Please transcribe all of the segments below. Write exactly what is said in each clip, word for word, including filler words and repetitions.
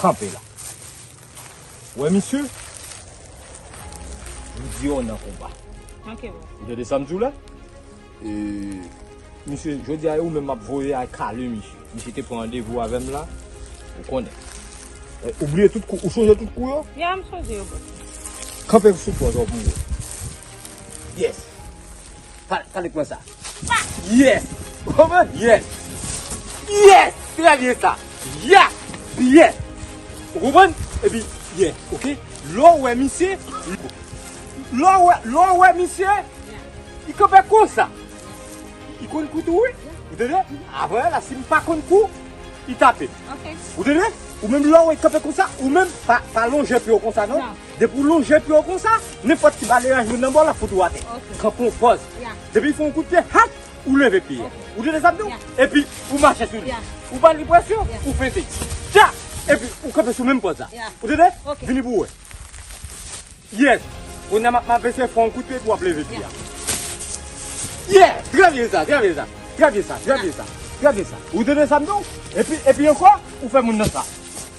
Kanpe la. Ou wè misye? M di w nan konba. Ok, bro. Ou tande sa m di w la? E, misye, jodi a, e ou menm m ap voye al kale misye. Misye te pran randevou avè m la. Ou konnen. E, ou bliye tout kou, ou sonje tout kou yo? Ya, m sonje yo, bro. Kanpe sou pòz ou pou mwen. Yes. Pa, pa li pran sa. Yes! Ou konprann? Yes! Yes! Trè byen sa! Ya! Byen! Ou konprann? Epi, yeah, ok? Lè w wè misye, lè w wè, lè w wè misye, li kanpe konsa. Li konn kou tou, wi. Ou tande? Avan la, si m pa konn kou, li tape. Ok. Ou tande? Ou menm lè w wè l kanpe konsa, ou menm pa, pa lonje pye w konsa, non? Non. Depi w lonje pye w konsa, nenpòt ti bal deranjman nan bò l ap fout ou atè. Ok. Kanpe yon pòz. Ya. Depi l fè yon kout pye, hap, ou leve pye a. Ok. Ou tande sa m di w? Ya. Epi, ou mache sou li. Ya. Ou ba li presyon, ya, ou fente. Tcha! Epi, ou kanpe sou menm pòz la. Ya. Ou tande? Ok. Vini pou w wè. Yes. Kounye a m ap, m ap eseye fè yon kout pye epi w ap leve pye a. Yeah! Trè byen sa, trè byen sa. Trè byen sa, trè byen sa. Trè byen sa. Ou tande sa m di w? Epi, epi ankò, ou fè moun nan sa.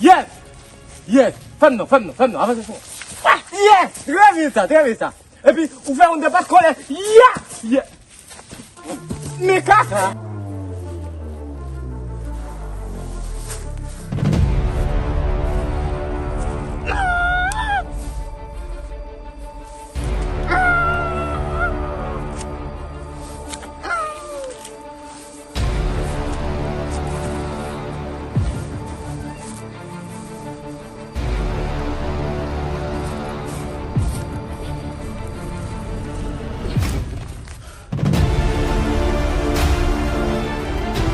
Yes! Yes! Fè m non, fè m non, fè m non. Avanse sou mwen. Ah! Yes! Trè byen sa, trè byen sa. Epi, ou fè yon depat kòlè. Yeah! Yeah! Men kaka!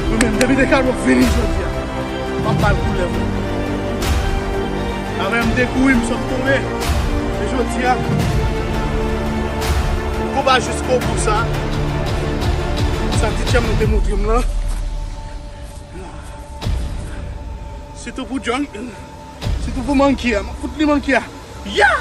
Mwen menm, depi Dekalo vini jodi a, m ap ba l koulè mwen. Avè m te kouri, m sot tonbe. E jodi a, konba jiskobou sa, sa T J M nou te montre m lan. Sitou pou John, sitou pou Monkey a. M ap fout li Monkey a. Ya!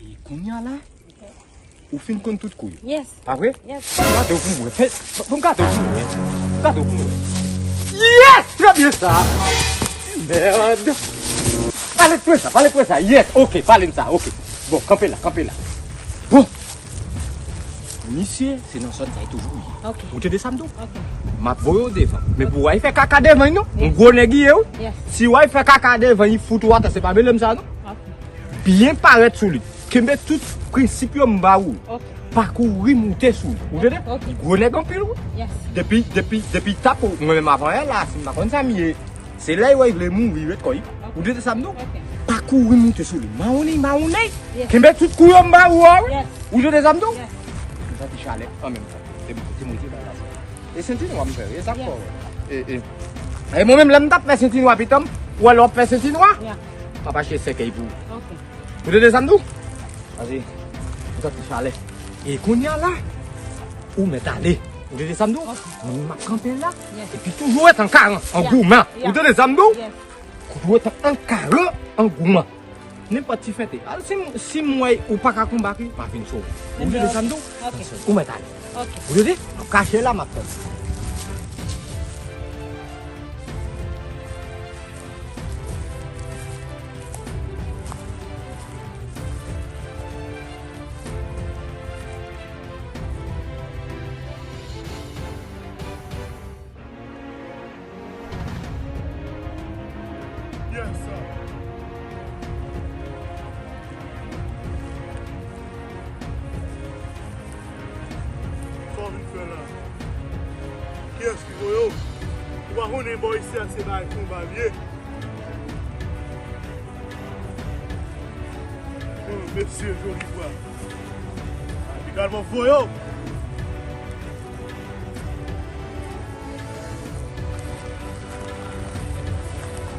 E kounye a la, ou fin konn tout kou yo. Yes. Pa vre? Yes. Ban m gade w pou m wè. Fè, ban m gade w pou m wè. Gade w pou m wè. Yes! Trè byen sa. Mèd. Pale pre sa, pale pre sa. Yes, ok, pale m sa, ok. Bon, kanpe la, kanpe la. Bon. Misye, se nan zòn sa li toujou ye. Ok. Ou tande sa m di w? Ok. M ap voye w devan. Men pou w al fè kaka devan li non. Yes. Yon gwo nèg li ye wi. Yes. Si w al fè kaka devan li, fout ou atè, se pa bèl m sa non. Ok. Byen parèt sou li. Kenbe tout prensip yo m ba ou. Ok. Pa kouri moute sou li. Ou tande? Ok. Gwo nèg anpil wi. Yes. Depi, depi, depi tap ou, mwen menm avan yè la, si m pa konn sa m ye. Se lè yo vle mouri, ret kò yo. Ok. Ou tande sa m di w? Ok. Pa kouri moute sou li. Mawonnay, mawonnay. Yes. Kenbe tout kou yo m ba ou a wi. Yes. Ou tande sa m di w? Yes. M santi chalè an menm tan. Te, te moute ba la. E senti nwa m fè, e sa k fò. Yes. E, e. E mwen menm lè m t ap fè senti nwa pitan m, ou wè lè w ap fè senti nwa? Yeah. M ap achte sèkèy pou ou. Ok. Ou tande sa m di w? Pase, m santi chalè. E kounye a la, ou mèt ale. Ou tande sa m di w? Ok. Mwen menm m ap kanpe la. Yes. Epi toujou ret an karan, an gouman. Yeah. Ou tande sa m di w? Yes. Toujou ret an karan, an gouman. Nenpòt ti fente. Al, si m, si m wè ou pa ka konbat li, m ap vin sove. Ou tande sa m di w? Ok. Ou mèt ale. Ok. Ou tande? M ap kache la, m ap tann. Yes, sir. Sa w vin fè la? Kiyès ki voye w? Ou pa konnen bò isi a se bagay konba l ye? Oh, mesye, joli bwa. Egalman voye w.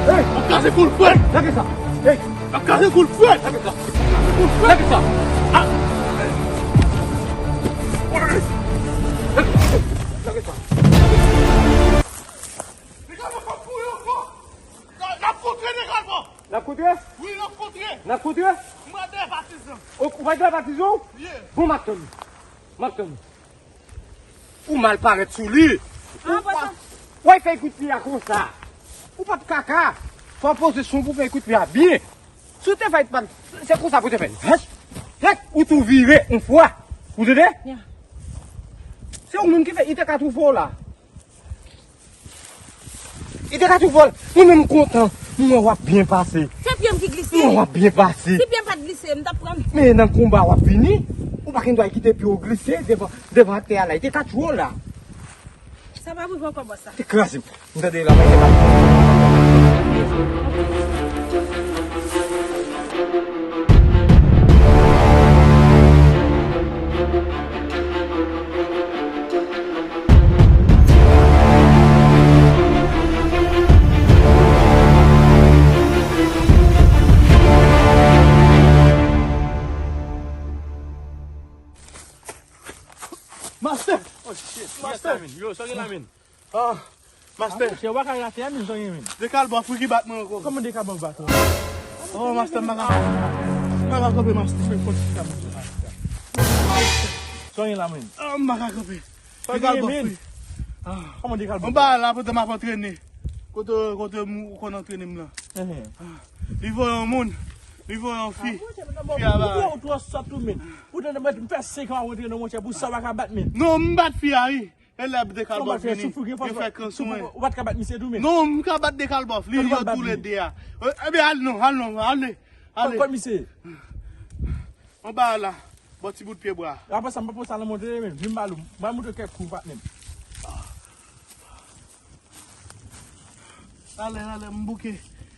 Hey! M ap kraze kou l, frè! Lage sa! Hey! M ap kraze kou l, frè! Lage sa! Lage sa! Ah! Lage sa! Dekalbò, m ap kouri ankò! N ap kontre, Dekalbò! N ap kontre? Wi, n ap kontre! N ap kontre? M pral dèyè patizan! Ou, ou pral dèyè patizan w? Ye! Bon, m ap tann ou. M ap tann ou. Ou mal parèt sou li. Ou pa, w al fè kout pye a konsa. Ou pa t kaka. Fò w poze son pou fè kout pye a byen. Si w te fè pa, se konsa pou w te fè. Hèt, hèt, ou tou vire yon fwa. Ou tande? Ya. Se ou menm ki fè, li te ka twouve w la. Li te ka twouve w. Mwen menm m kontan. Mwen wè w ap byen pase. Se pye m ki glise. Mwen wè w ap byen pase. Si pye m pa t glise, m t ap pran. Men nan konba w ap vini, ou pa gen dwa kite pye w glise devan, devan atè a la. Li te ka twouve w la. Sa pa rive ankò, bòs la. Te kraze m. M tande la, mwen te pa. Master! Oh shit, yes, Master! Lamin. Yo, sa gen Lamin? Ah, Master. Ah, monchè, w pa ka rate a, men, sa gen, men. Dekalbò, friki bat mwen ankò. Kòman Dekalbò bat ou? Oh, Master, m pa ka, m pa ka kanpe, Master. Sa gen la, men. Ah, m pa ka kanpe. Dekalbò, friki. Ah. Kòman Dekalbò? Anba la, pandan m ap antrene. Kote, kote m, ou konn antrene m lan. Ehe. Ah. Li voye yon moun. Li voye yon fi. Fi a ba. Ou twò sòt ou, men. Ou te mèt m fè senk an ap antrene, monchè, pou sa w pa ka bat, men. Non, m bat fi a, wi. E lè Dekalbò vini, yo fè kanson. Ou pa t ka bat misye tou, men. Non, m ka bat Dekalbò. Li yo toulède a. Ebyen, al non, al non, ale, ale. Kot misye? Anba a la, bò ti bout pye bwa. Apre sa, m pa poze sa nan montre, men. Vin ba l, m ba l montre kèk kou, patnè m. Ale, ale, m bouke.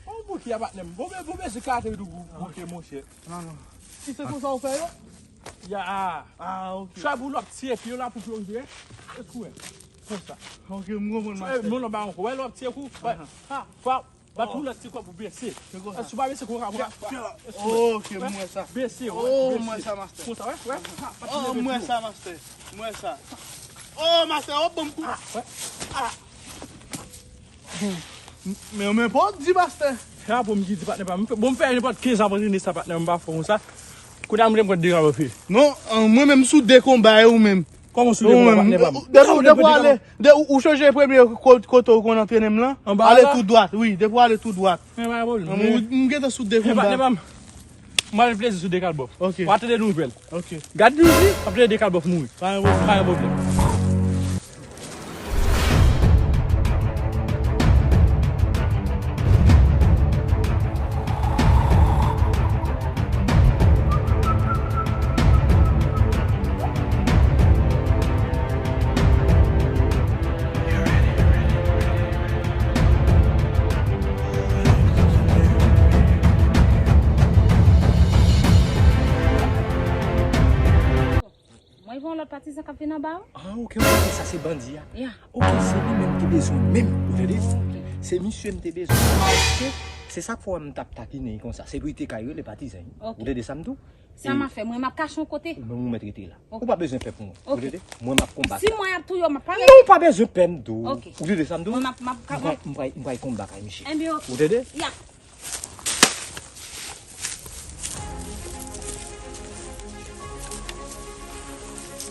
Ou bouke a, patnè m. Bon, men, bon, men, se kate tou bouke, monchè. Non, non. Si se konsa ou fè yo? Ya. Ah, ok. Chabou l ap tire pye la pou pye w vire. Eskou wè. Konsa. Ok, m konprann, Master. Moun nan ba yon kou. Wè l ap tire kou. Wè. Ha, fwa. Bat pou lòt ti kò pou bese. Se konsa. Si w pa bese, kou ka pran. Ok, m wè sa. Bese, wè. Oh, m wè sa, Master. Konsa, wè, wè. Ha, pa tire pye w. Oh, m wè sa, Master. M wè sa. Oh, Master, oh, bon kou. Ah, wè. Ah. Men, men, pa w di, Master. Se pa pou m ki di, patnè pa m. Bon, m fè nenpòt kenz an ap antrene sa, patnè, m pa fè konsa. Kounye a m te pran de kanpe. Non, mwen menm sou de konba e ou menm. Kòman sou de konba, patnè pa m? Depi, depi w ale, de, ou, ou chanje premye ko-, kote ou konn antrene m lan? Ale tou dwat, wi, depi w ale tou dwat. Men pa gen pwoblèm. M, m gentan sou de konba. Patnè pa m. M ale plezi sou Dekalbò. Ok. W a tande nouvèl. Ok. Gad nou di, w ap tande Dekalbò mouri. Pa gen pwoblèm. Pa gen pwoblèm. Mwen gen yon lòt patizan k ap vin anba wi. Ah, ok, ok, sa se bandi a. Ya. Ok, se li menm m te bezwen menm, ou tande? Ok. Se misye m te bezwen. Paske Se sa k fè w wè m t ap takinen l konsa. Se pou li te ka rele patizan. Ok. Ou tande sa m di w? Sa m ap fè, mwen m ap kache yon kote. Ou menm ou mèt rete la. Ok. Ou pa bezwen pè pou mwen. Ok. Ou tande? Mwen m ap konbat la. Si mwen ap touye w, m ap parèt. Non, ou pa bezwen pè m di w. Ok. Ou tande sa m di w? Mwen m ap, m ap ka-, m pral, m pral, m pral konbat kay misye. Enben, ok. Ou tande? Ya.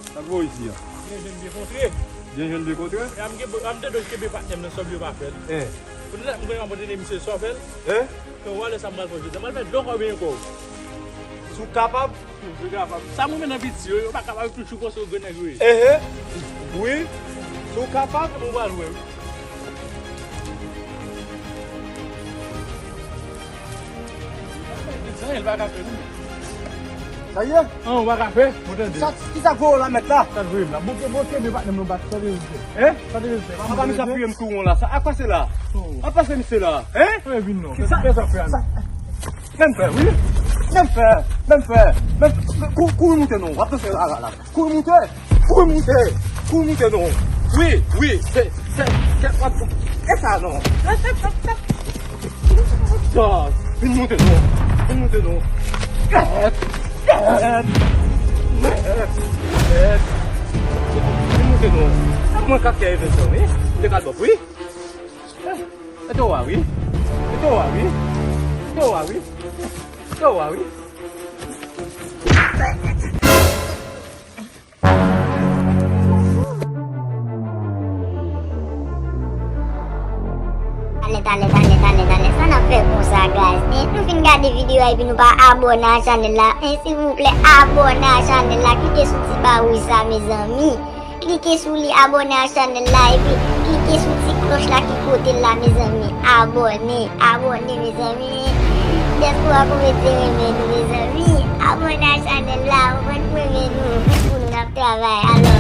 Sa k voye isi a? Byen jwenn, byen kontre. Byen jwenn, byen kontre? E, a m gen, a m tande w kenbe patnè m nan, sòb yo pa fè l. Eh. Poutèt m konnen m ap antrene misye, sa w fè l? Eh? Kan w wè lè sa m pral fè w jodi a, m pral fè dlo kò w benyen kò w. Si w kapab? Si w kapab. Sa m renmen nan piti yo, yo pa kapab toujou panse yo grenn nèg yo ye. Ehe. Wi. Si w kapab? Ou pral wè wi. Sa ye, l pa ka fè, non. Sa ye? An, ou pa ka fè? Bon, tande. Sa, ki sa k voye w la, mèt la? Sa k voye m la? Bon, bon, kenbe patnè m nan bat, sa te vin fè? Hein? Sa te vin fè? Apa misye ap fouye m tou won la? Sa, apa se la? Oh. Apa se misye la? Hein? Mwen vin non. Sa, sa, sa fè a? Menm fè, wi. Menm fè, menm fè, menm fè. Kou-, kouri moute non. W ap danse rara la. Kouri moute. Kouri moute. Kouri moute non. Wi, wi. Se, se, se, w ap, e sa non. Sa, vin moute non. Vin moute non. Gad, gad. Gad, gad. Vin moute non. Sa mwen k ap fè event lan, wi. Te kalbòp, wi. E to a wi. E to a wi. E to a wi. E to a wi. Talè, talè, talè, talè, talè. Sa n ap fè konsa, guys? En, nou fin gade videyo a epi nou pa abòne a chanèl la. En, silvouplè, abòne a chanèl la. Klike sou ti ba wouj sa, mezanmi. Klike sou li, abòne a chanèl la, epi klike sou ti klòch la ki kote l la, mezanmi. Abòne, abòne, mezanmi. Dyaspora, konbyen ki renmen nou, mezanmi? Abòne a chanèl la, ou konn renmen nou, pou nou n ap travay. Alò,